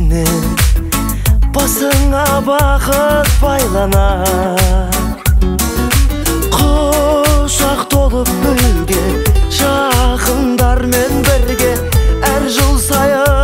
Сенен басыңа бақыт байланар. Құшақ толып гүлге, жақындармен бірге әр жыл сайын